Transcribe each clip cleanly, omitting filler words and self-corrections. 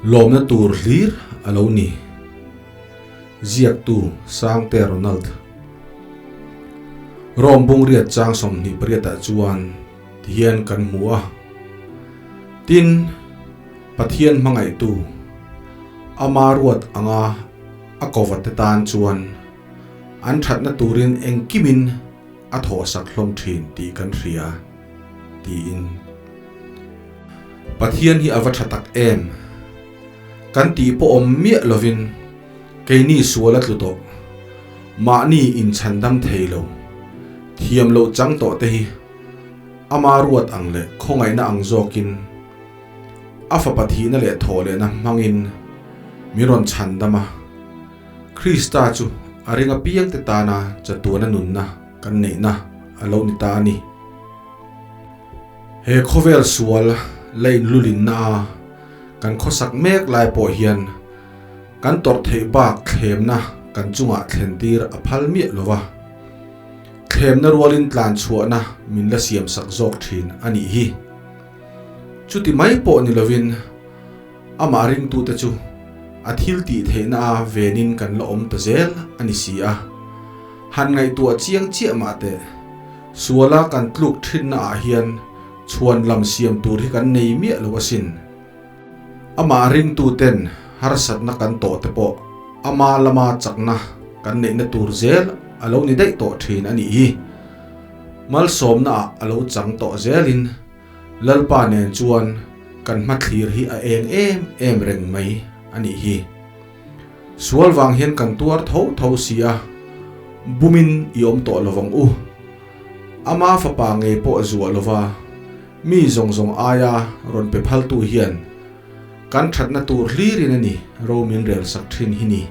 Lawmna tur hlir a lo ni. Ziaktu Sangte Ronald. Rome bungriat chang 28 ah chuan tihian kan hmu a. Tin, Pathian hmangaihtu ama ruat anga a kova te tan chuan an thatna turin engkimin a thawhsak hlawm thin tih kan hria, tiin. Pathian hi a va tha tak em? Kan tih pawh awm miah lovin keini sual a tlu tawh, mahni inchhandam thei lo, thiam loh chang tawh te hi ama ruat ang leh khawngaihna ang zawkin a fapa thihna leh thawhlehna hmangin min rawn chhandam a. Krista chu a ring apiangte tana chatuana nunna kan neihna a lo ni ta a ni. He khawvel sual la inlulinna a kan khawsak mek lai pawh hian kan tawrh theih bak thlemna kan chungah thlen tir a phal miah lo va, thlemna rualin tlan chhuahna min la siam sak zawk thin a nih hi. Chuti mai pawh ni lovin amah ringtute chu a thil tih theihna a venin kan la awm ta zel a ni si a, han ngaihtuah chiang chiah mah teh. Suala kan tluk thinna ah hian chhuan lam siam tur hi kan nei miah lo asin. Amah ringtu ten harsatna kan tawh te pawh ama lama chakna kan neihna tur zel a lo ni daih tawh thin a nih hi. Malsawmna ah a lo chang tawh zelin Lalpa nen chuan kan hmathlir hi a eng em em reng mai a nih hi. Sual vang hian kan tuar tho tho si a, bumin i awm tawh lo vang u. Ama fapa ngei pawh zuah lova mi zawng zawng aia rawn pe phaltu hian kan thatna tur hlirin a ni ro min rel sak thin hi ni.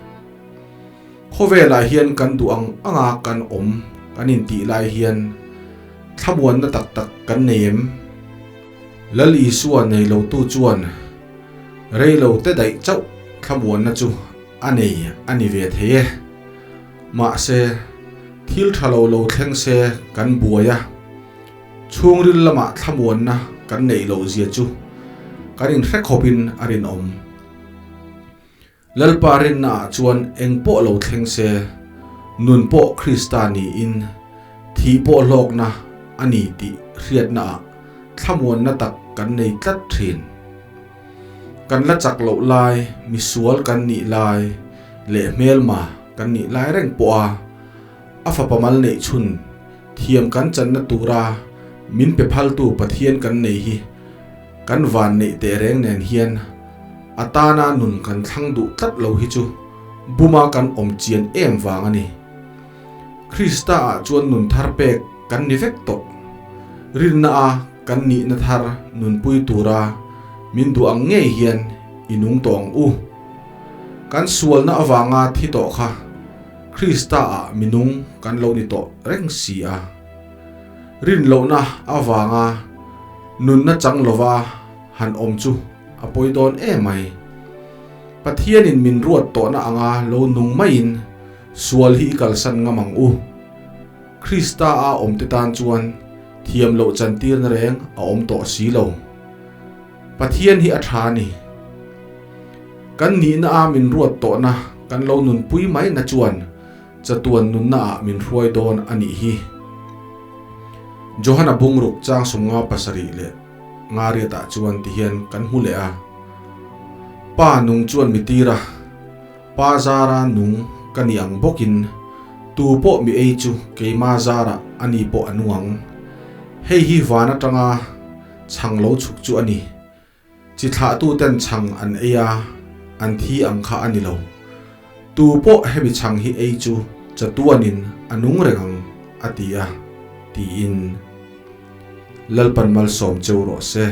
Khawvelah hian kan duh ang anga kan awm kan intih lai hian thlamuanna tak tak kan nei em? Lal Isua nei lotu chuan Reilo te daih chauh thlamuanna chu a nei a ni ve thei e. Mahse, thil tha lo lo thleng se kan buai a, chhungril lamah thlamuanna kan neih loh zia chu kan inhre khawpin a rinawm. Lalpa rinnaah chuan eng pawh lo thleng se, nun pawh Krista niin thih pawh hlawkna a ni tih hriatnaah thlamuanna tak kan nei tlat thin. Kan la chak loh lai, misual kan nih lai leh hmelma kan nih lai reng pawha a fapa mal neih chhun thiam kan channa tura min pe phaltu Pathian kan nei hi kan van neih teh reng nen hian a tana nun kan thlang duh tlat lo hi chu buma kan awm chian em vang a ni. Krista ah chuan nun thar pek kan ni vek tawh. Rinna a kan nihna thar nunpui tura min duh ang ngei hian i nung tawh ang u. Kan sualna avanga thi tawh kha Krista ah minung kan lo ni tawh reng si a. Rin lohna avanga nunna chang lova han awm chu a pawi dawn em mai. Pathianin min ruat tawhna anga lo nung maiin Sual hi i kalsan ngam ang u. Krista a awmte tan chuan thiam loh chantirna reng a awm tawh si lo. Pathian hi a tha a ni. Kan nihna a min ruat tawhna kan lo nunpui mai na chuan chatuan nunna ah min hruai dawn a nih hi. Johana bungruk chang 57 leh ngariat ah chuan tihian kan hmu leh a. Pa nung chuan mi tir a. Pa zara nung ka ni ang bawkin tu pawh mi ei chu keima zara a ni pawh a nung ang. Hei hi van atanga chhang lo chhuk chu a ni. Chi thlahtuten chhang an ei a, an thi ang kha a ni lo. Tu pawh hemi chhang hi ei chu chatuanin a nung reng ang, a ti a, tiin Lalpan malsawm cheu rawh se.